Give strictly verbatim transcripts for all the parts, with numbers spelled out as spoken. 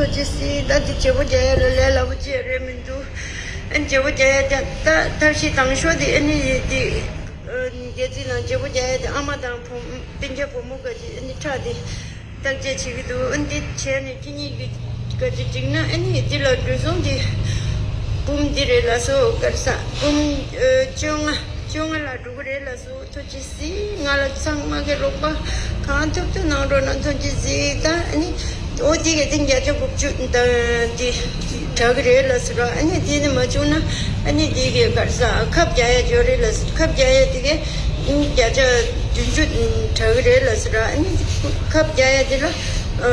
ཐུགས་རྗེ་གཟིགས། ད་དེ་བརྗེ་པོ་རྒྱག་ཡ་ལ་ལས་སླ་པོ་ཅིག་རེད་མི་འདུག་ཨ་ནི་བརྗེ་པོ་རྒྱག་ཡ་དེ་ད་ཐབས་ཤེས་དང་ཤོས་དེ་ཨ་ནི་ཡིན་དེ། ཨ་ནི་སྒལ་ཚིགས་ནང་བརྗེ་པོ་རྒྱག་ཡ་དེ་ཨ་མ་དང་བུ་སྤུན་ཀྱག་བུ་མོ་ག་ཅིག་ཨ་ནི་ཁྲག་དེ་བརྟག་དཔྱད་བྱེད་ཀྱི་འདུག་ཨ་ནི་དེ་བྱས་ནས་ཁྱེད་གཉིས་ཀྱི་ག་ཅིག་འགྲིག་ན་ཨ་ནི་འདི་ལ་འགྲོ་སོང་དེ་འབུམ་འདི་རེད་ལགས་སོ། ག་རེ་ཟ། འབུམ་ཨ་བཅོ་ལྔ། བཅོ་ལྔ་ལ་འགྲོ་གི་རེད་ལགས་སོ། ཐུགས་རྗེ་གཟིགས། ང་ལ་ཚང་མ་གི་རོགས་པ་གང་ཐུབ་ཐུབ་གནང་རོགས་གནང་། ཐུགས་རྗེ་གཟིགས། ད་ཨ་ནི་འོ་དེ་གི་དེ་བརྒྱ་ཆ་དགུ་བཅུ་ད་དེ་དྲག་གི་རེད་ལགས་སོ། ར་ཨ་ནི་དེ་ནི་མ་བྱུང་ན་ཨ་ནི་དེ་གི་ག་རེ་ཟ། ཁབ་རྒྱག་ཡ་འབྱོར་རེད་ལགས་སོ། ཁབ་རྒྱག་ཡ་དེ་གི་བརྒྱ་ཆ་བདུན་ཅུ་དྲག་གི་རེད་ལགས་སོ། ར་ཨ་ནི་ཁབ་རྒྱག་ཡ་དེ་ལ་ཨ་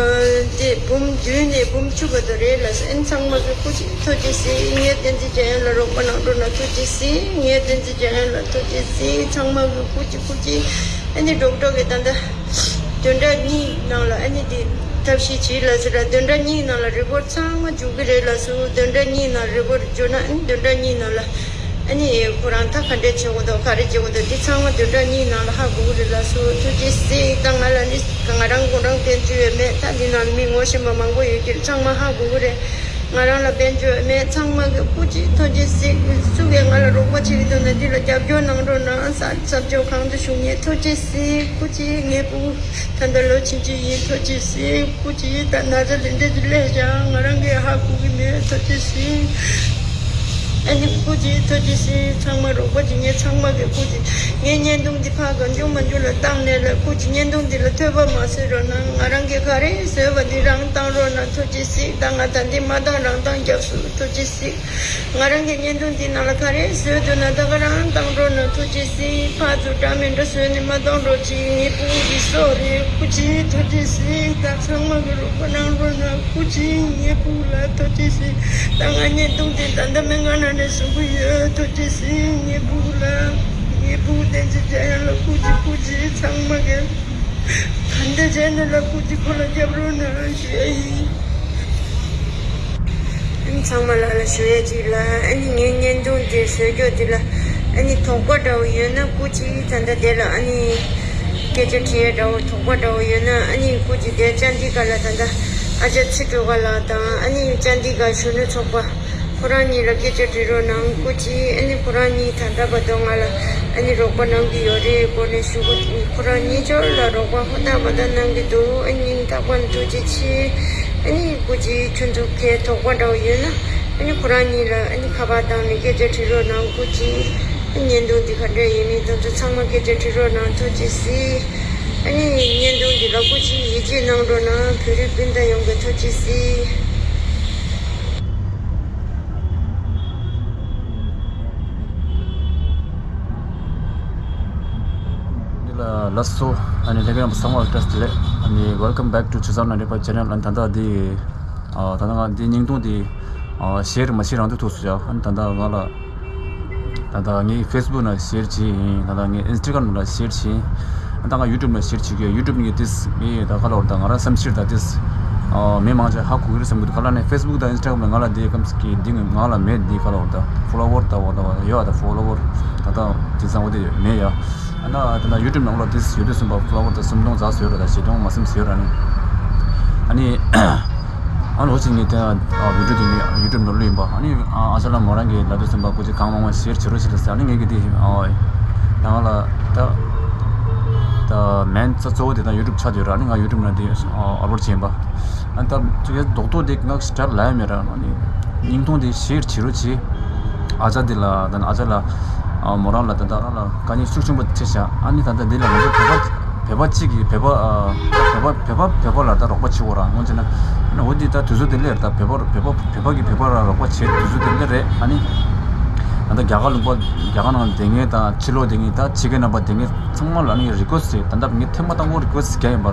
དེ་འབུམ་བདུན་ནས་འབུམ་བཅུ་བར་དུ་རེད་ལགས་སོ། ཨ་ནི་ཚང་མ་གི་སྐུ་མཁྱེན། ཐུགས་རྗེ་གཟིགས། ངའི་བསྟན་འཛིན་འཇམ་དབྱངས་ལ་རོགས་པ་གནང་རོགས་གནང་། ཐུགས་རྗེ་གཟིགས། ངའི་བསྟན་འཛིན་འཇམ་དབྱངས་ལ་ཐུགས་རྗེ་གཟིགས། ཚང་མ་གི་སྐུ་མཁྱེན། སྐུ་མཁྱེན། ཨ་ནི་རྡོག་རྡོག་གི་ད་ལྟ་བདུན་ཕྲག་གཉིས་ནང་ལ་ཨ་ནི་དེ་ཐབས་ཤེས་བྱེད་ལགས་སོ། ར་བདུན་ཕྲག་གཉིས་ནང་ལ་རི་པོར་ཊི་ཚང་མ་འཇུག་གི་རེད་ལགས་སོ། བདུན་ཕྲག་གཉིས་ནང་རི་པོར་ཊི་འབྱོར་ན་ཨ་ནི་བདུན་ཕྲག་གཉིས་ནང་ལ་ཨ་ནི་ཁོ་རང་ད་ག་འདྲས་བྱེད་དགོས་འདུག་ག་རེ་བྱེད་དགོས་འདུག་དེ་ཚང་མ་བདུན་ཕྲག་གཉིས་ནང་ལ་ཧ་གོ་གི་རེད་ལགས་སོ། ཐུགས་རྗེ་གཟིགས། ད་ང་ལ་ནི་ང་རང་ཁོ་རང་དཔལ་འབྱོར་ཡོད་མེད་ད་འདི་ནང་ལ་མི་ངོ་ཤེས་པ་མང་པོ་ཡོད་ཀྱི་རེད། ཚང་མ་ཧ་གོ་གི་རེད། ང་རང་ལ་དཔལ་འབྱོར་ཡོད་མེད་ཚང་མ་གི་སྐུ་མཁྱེན། ཐུགས་རྗེ་གཟིགས། སུ་གིས་ང་ལ་རོགས་པ་བྱེད་ཀྱི་འདུག་ན་འདི་ལ་རྒྱབ་སྐྱོར་གནང་རོགས་གནང་། ས་ས་ཕྱོགས་གང་དུ་བཞུགས་ནས་ཐུགས་རྗེ་གཟིགས། སྐུ་མཁྱེན། ངའི་ཕྲུ་གུ་ད་ལྟ་ལོ་ཆུང་ཆུང་ཡིན། ཐུགས་རྗེ་གཟིགས། སྐུ་མཁྱེན། ད་ན་ཚ་འདི་འདྲས་ཀྱི་སླེབས་ཀྱང་ང་རང་གིས་ཧ་གོ་གི་མེད། ཐུགས་རྗེ་གཟིགས། ཨ་ནི་སྐུ་མཁྱེན། ཐུགས་རྗེ་གཟིགས། ཚང་མ་རོགས་པ་བྱེད་མཁན་ཚང་མ་གི་སྐུ་མཁྱེན། ངའི་བརྙན་ཐུང་འདི་ཕར་གང་བྱུང་མང་བྱུང་ལ་བཏང་ནས་ལ་སྐུ་མཁྱེན། བརྙན་ཐུང་འདི་ལ་ཐོས་པ་མ་བཟོས་རོགས་གནང་། ང་རང་གིས་ག་རེ་བཟོས་པ་འདི་རང་བཏང་རོགས་གནང་། ཐུགས་རྗེ་གཟིགས། ད་ང་ད་འདི་མ་བཏང་རང་བཏང་རྒྱབ་སོང་། ཐུགས་རྗེ་གཟིགས། ང་རང་གི་བརྙན་ཐུང་འདི་ནང་ལ་ག་རེ་བཟོས་འདུག་ན་ད་ག་རང་བཏང་རོགས་གནང་། ཐུགས་རྗེ་གཟིགས། ཕར་ཚུར་འདྲ་མི་འདྲ་བཟོས་ནས་མ་གཏོང་རོགས་གྱིས། ངའི་ཕྲུ་གུ་འདི་སྲོག་རེད། སྐུ་མཁྱེན། ཐུགས་རྗེ་གཟིགས། ད་ཚང་མ་གི་རོགས་པ་གནང་རོགས་གནང་། སྐུ་མཁྱེན། ངའི་ཕྲུ་གུ་ལ་ཐུགས་རྗེ་གཟིགས། ད་ང་བརྙན་ཐུང་འདི་ད་ལྟ་སྨན་ཁང་ནང་ནས་བཟོ་གི་ཡོད། ཐུགས་རྗེ་གཟིགས། ངའི་ཕྲུ་གུ་ལ། ངའི་ཕྲུ་གུ་བསྟན་འཛིན་འཇམ་དབྱངས་ལ་སྐུ་མཁྱེན། སྐུ་མཁྱེན། ཚང་མ་གི་ག་འདྲ་བྱས་ནས་ལ་སྐུ་མཁྱེན། ཁོ་ལ་རྒྱབ་རོགས་གནང་ཞུ་ཡ་ཡིན། ཨ་ནི་ཚང་མ་ལ་ལ་ཞུ་ཡ་གཅིག་ལ། ཨ་ནི་ངའི་བརྙན་ཐུང་དེ་བཟོས་རྒྱུ་དེ་ལ་ཨ་ནི་དོགས་པ་འདྲ་བོ་ཡོད་ན་སྐུ་མཁྱེན། ད་ལྟ་དེ་ལ་ཨ་ནི་སྐད་ཆ་དྲི་ཡ་འདྲ་བོ་དོགས་པ་འདྲ་བོ་ཡོད་ན་ཨ་ནི་སྐུ་མཁྱེན། དེ་ཅན་དི་ག་ལ་ད་ལྟ་ཨ་ཅག་ཚེ་སྒྲོལ་དཀར་ལགས་དང་ཨ་ནི་ཅན་དི་ག་གཞོན་ནུ་ཚོགས་པ་ཁོ་རང་གཉིས་ལ་སྐད་ཆ་དྲི་རོགས་གནང་། སྐུ་མཁྱེན། ཨ་ནི་ཁོ་རང་གཉིས་ད་ལྟ་བར་དུ་ང་ལ་ཨ་ནི་རོགས་པ་གནང་གི་ཡོད་རེད། སྐོར་ནས་ཞུ་གི། ཁོ་རང་གཉིས་ཆོར་ལ་རོགས་པ་ཧུར་ཐག་པ་ཐག་གནང་གི་འདུག་ཨ་ནི་སྙིང་ཐག་པ་ནས་ཐུགས་རྗེ་ཆེ། ཨ་ནི་སྐུ་མཁྱེན། ཁྱོད་ཚོ་གལ་དོགས་པ་འདྲ་བོ་ཡོད་ན་ཨ་ནི་ཁོ་རང་གཉིས་ལ་ཨ་ནི་ཁ་པར་བཏང་ནས་སྐད་ཆ་དྲི་རོགས་གནང་། སྐུ་མཁྱེན། ཨ་ནི་བརྙན་ཐུང་འདི་ག་འདྲ་ཡིན་མིན་དེ་ཚོ་ཚང་མ་སྐད་ཆ་དྲི་རོགས་གནང་། ཐུགས་རྗེ་གཟིགས། ཨ་ནི་བརྙན་ཐུང་འདི་ལ་སྐུ་མཁྱེན་ཡིད་ཆེས་གནང་རོགས་གནང་། བོད་རིགས་སྤུན་ཟླ་ཡོངས་ཀྱི་ཐུགས་རྗེ་གཟིགས། འདི་ལ་ལགས་སོ། ཨ་ནི་ལྷན་རྒྱས་རྣམ་པ་ཚང་མར་བཀྲ་ཤིས་བདེ་ལེགས། ཨ་ནི་welcome back to Chizam ninety-five channel། ཨ་ནི་ད་ལྟ་འདི་ཨ་ད་ལྟ་ང་འདི་བརྙན་ཐུང་འདི་ཨ་ཤེར་མ་བྱེད་རང་དུ་ཐུག་སོང་ཡ། ཨ་ནི་ད་ལྟ་ང་ལ་ད་ལྟ་ངའི་ཕེ་སི་བུག་ནང་ཤེར་བྱས་ཡིན། ད་ལྟ་ངའི་ཨིན་སི་ཊ་གྷ་རམ་ནང་ཤེར་བྱས་ཡིན། ཨ་ད་ང་ཡུ་ཊུབ་ནང་ཤེར་བྱེད་ཀྱི་ཡོད། ཡུ་ཊུབ་ནི་ཏིས་ངའི་ད་ག་ལ་བར་ད་ང་རང་བསམ་ཤེར་ད་ཏིས་ཨ་མི་མང་ཆེ་ཧ་གོ་གི་རེད་བསམ་གི་འདུག་ག་ལ་ནས་ཕེ་སི་བུག་དང་ཨིན་སི་ཊ་གྷ་རམ་ནང་ང་ལ་འདི་ཀམ་སི་ཀི་འདི་ང་ལ་མེད། འདི་ག་ལ་བར་ད་ཕོ་ལོ་ཝར་ད་བར་ད་བར་ཡོད། ཨ་ད་ཕོ་ལོ་ཝར་ད་ད་དེང་སང་འོ་དེ་མེད་ཡ། ཨ་ན་ད་ན་ཡུ་ཊུབ་ནང་ལ་ཏིས་ཡོད་དུས་སེམས་པ་ཕོ་ལོ་ཝར་ད་སུམ་སྟོང་ཙམ་ཡོད་རེད། ད་བཞི་སྟོང་མ་ཟིན་ཡོད་རེད། ཨ་ནི་ཨ་ནི་ཨ་ལོ་གཅིག་ངས་དེ་ཨ་བི་ཌི་ཡོ་དེ་ངས་ཡུ་ཊུབ་ནང་བླུགས་ཡིན་པ། ཨ་ནི་ཨ་ཨ་ཅག་ལགས་མོ་རང་གིས་ལབ་དུས་སེམས་པ་སྐུ་མཁྱེན་གང་མང་མང་ཤེར་བྱེད་རོགས་བྱེད་ཟེར། ཨ་ནི་ངས་གི་དེ་ཨ་ད་ང་ལ་ད་ད་མེན་ས་གཙོ་བོ་དེ་ད་ཡུ་ཊུབ་ཆགས་ཡོད་རེད། ཨ་ནི་ང་ཡུ་ཊུབ་ནང་དེ་ཨ་ཨབ་ལོཌ་བྱས་ཡིན་པ། ཨ་ནི་ད་ཅིག་རྡོག་རྡོག་དེ་ང་ཞེ་དྲག་ལབ་ཡ་མེད་ར། ཨ་ནི་སྙིང་ཐུང་དེ་ཤེར་བྱེད་རོགས་བྱེད། ཨ་ཅག་དེ་ལ་ད་ནི་ཨ་ཅག་ལགས་ཨ་མོ་རང་ལ་ད་ད་རང་ལ་དཀའ་ངལ་ཤུགས་ཆེན་པོ་ཆེ་ཤག་ཨ་ནི་ད་ལྟ་འདི་ལ་ང་ཚོ་བོད་པ་བོད་པ་གཅིག་གིས་བོད་པ་ཨ་བོད་པ་བོད་པ་བོད་པ་ལ་ད་རོགས་པ་བྱེད་དགོས་ར། དངོས་བྱས་ན་ཨ་ནི་འོ་འདི་ད་དུས་ཚོད་འདི་སླེབས་རེད། ད་བོད་པ་བོད་པ་བོད་པ་གིས་བོད་པ་ལ་རོགས་པ་བྱེད་དུས་ཚོད་འདི་སླེབས་རེད། ཨ་ནི་ད་ལྟ་རྒྱ་གར་ལུང་པ་རྒྱ་གར་ནང་བསྡད་མཁན་དང་ཕྱི་ལོགས་བསྡད་མཁན་ད་ཕྱི་རྒྱལ་ནང་པ་བསྡད་མཁན་ཚང་མ་ལ་ནི་རི་ཀུ་ཨེ་སི་ཊི་རེད། ད་ལྟ་ངས་ཐེངས་མ་དང་པོ་རི་ཀུ་ཨེ་སི་ཊི་རྒྱག་ཡིན་པ།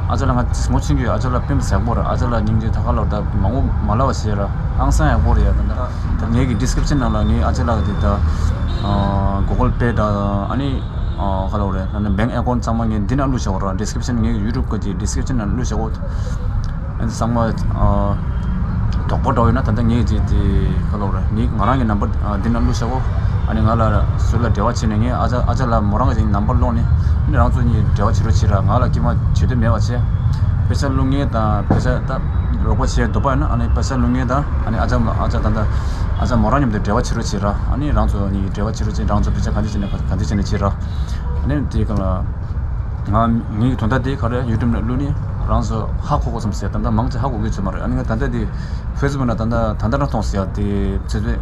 ཨ་ཅག་ལགས་ང་ངོ་ཆེན་གྱི་ཨ་ཅག་ལགས་དཔེ་མི་སྲིད་ཡག་པོ་རེད། ཨ་ཅག་ལགས་སྙིང་རྗེ་ད་ག་ལ་ད་མང་པོ་མ་ལབ་པ་བྱས་ར། ཧང་སང་ཡག་པོ་རེད་ཡ། ད་ད་ངས་ཀྱི་ཌི་སི་ཀི་རིབ་ཤན་ནང་ལ་ངས་ཨ་ཅག་ལགས་དེ་ད་གུ་གལ་པེ་ད་ཨ་ནི་ག་ལ་རེད། ད་ནི་བེང་ཨེ་ཀའུན་ཊི་ཚང་མ་ངས་འདི་ན་བླུགས་བཞག་གོ་ར། ཌི་སི་ཀི་རིབ་ཤན་ངས་ཡུ་ཊུབ་གི་ཌི་སི་ཀི་རིབ་ཤན་ནང་བླུགས་བཞག་གོ། ཨ་ནི་ཚང་མ་དོགས་པ་འདྲ་བོ་ཡོད་ན་ད་ལྟ་ངས་ཀྱི་དེ་ག་ལ་རེད། ངས་ང་རང་གི་ནམ་བར་འདི་ན་བླུགས་བཞག་གོ། ཨ་ནི་ང་ལ་ཟུར་ལ་འབྲེལ་བ་བྱས་ནས་ངས་ཨ་ཅག་ཨ་ཅག་ལགས་མོ་རང་གི་ནམ་བར་སློག་ནས་ཨ་ནི་རང་ཚོ་གཉིས་འབྲེལ་བ་བྱེད་རོགས་བྱེད་ར། ང་ལ་སྐྱེས་མ་བྱེད་འདོད་མེད་པ་བྱས། དཔེ་ཆ་བླུག་མཁན་དང་དཔེ་ཆ་ད་ རོགས་པ་བྱས་འདོད་པ་ཡིན་ན་ཨ་ནི་པེ་ས་བླུག་མཁན་དང་ཨ་ནི་ཨ་ཅག་ཨ་ཅག་ད་ལྟ་ཨ་ཅག་མོ་རང་མཉམ་དུ་འབྲེལ་བ་བྱེད་རོགས་བྱེད་ར། ཨ་ནི་རང་ཚོ་གཉིས་འབྲེལ་བ་བྱེད་རོགས་བྱེད། རང་ཚོ་དཔེ་ཆ་ག་འདྲ་བྱས་ནས་ག་འདྲ་བྱས་ནས་བྱེད་ར། ཨ་ནི་དེའི་སྒང་ལ་ང་ངའི་དོན་དག་དེ་ག་རེ་ཡུ་ཊུབ་ནང་བླུགས་ནས་རང་ཚོ་ཧ་གོ་དགོས་བསམ་ཟེར། ད་ལྟ་མང་ཆེ་ཧ་གོ་གི་ཡོད་ཚོད་མ་རེད། ཨ་ནི་ང་ད་ལྟ་དེ་ཕེ་སི་བུག་ནང་ད་ལྟ་ད་ལྟ་རང་མཐོང་ཟེར་ཡ་དེ་ཚེ་ཚེ་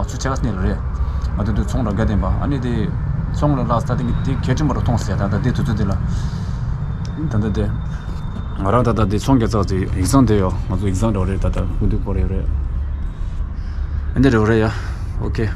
ཆུ་ཆ་ག་སྣེ་ལ་རེད། ང་དེ་དུས་ཚོང་ར་དགའ་ལྡན་པ་ཨ་ནི་དེ་ཚོང་ལ་ལགས་ད་དེ་དེ་གལ་ཆེན་པོ་རུ་མཐོང་ཟེར། ད་ལྟ་དེ་དུས་ཚོད་དེ་ལ་ད་ལྟ་དེ། ང་རང་ད་ལྟ་འདི་ཚོང་རྒྱག་ཚར་ཏེ་ཡིག་ཚང་དེ་ཡོད། ང་ཚོ་ཡིག་ཚང་འགྲོ་རེད། ད་ལྟ་སྐུ་མདུན་སྐོར་ཡོད་རེད། ཨ་འདི་རེད་རེད་ཡ། ཨོ་ཁེ།